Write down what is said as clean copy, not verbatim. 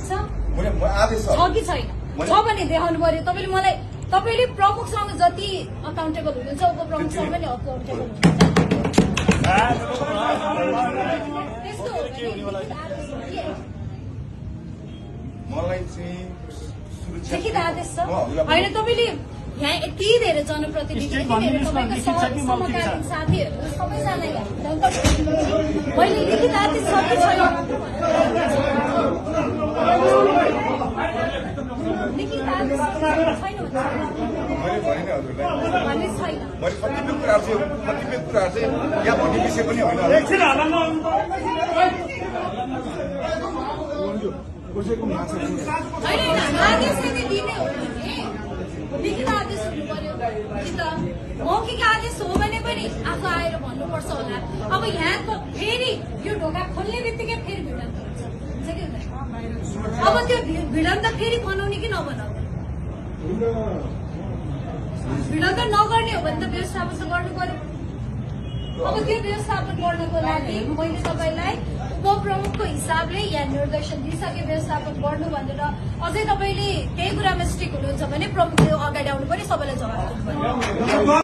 छ आदेश छ कि छैन? छ भने देखाउनु पर्यो। तपाईँले मलाई तपाईँले प्रमुखसँग जति अकाउन्टेबल हुनुहुन्छ उपप्रमुखसँग पनि अकाउन्टेबल हुनुहुन्छ। त्यस्तो हो भने मलाई चाहिँ लिखित आदेश छ होइन? तपाईँले यहाँ यति धेरै जनप्रतिनिधि तपाईँको समकालीन साथीहरू सबैजना मैले लिखित आदेश छ कि छैन? लिखित आदेश छैन मैले भने नि हजुरलाई भन्ने छैन। मैले कतिपय कुराहरू चाहिँ यहाँ भन्ने विषय पनि होइन। होइन आदेश चाहिँ दिने हो भने लिखित आदेश हुनु पर्यो कि त मौखिक आदेश हो भने पनि आफू आएर भन्नुपर्छ होला। अब यहाँ त फेरि यो ढोका खोल्ने बित्तिकै फेरि भिडन्त हुन्छ कि हुँदैन? अब त्यो भिडन्त फेरि बनाउने कि नबनाउने? भिडन्त नगर्ने हो भने त व्यवस्थापन त गर्नु पर्यो। अब त्यो व्यवस्थापन गर्नको लागि मैले तपाईँलाई उपप्रमुखको हिसाबले यहाँ निर्देशन दिइसके व्यवस्थापन गर्नु भनेर अझै तपाईँले त्यही कुरामा स्ट्रिक हुनुहुन्छ भने प्रमुखले अगाडि आउनु पनि सबैलाई जवाब दिनु पर्यो।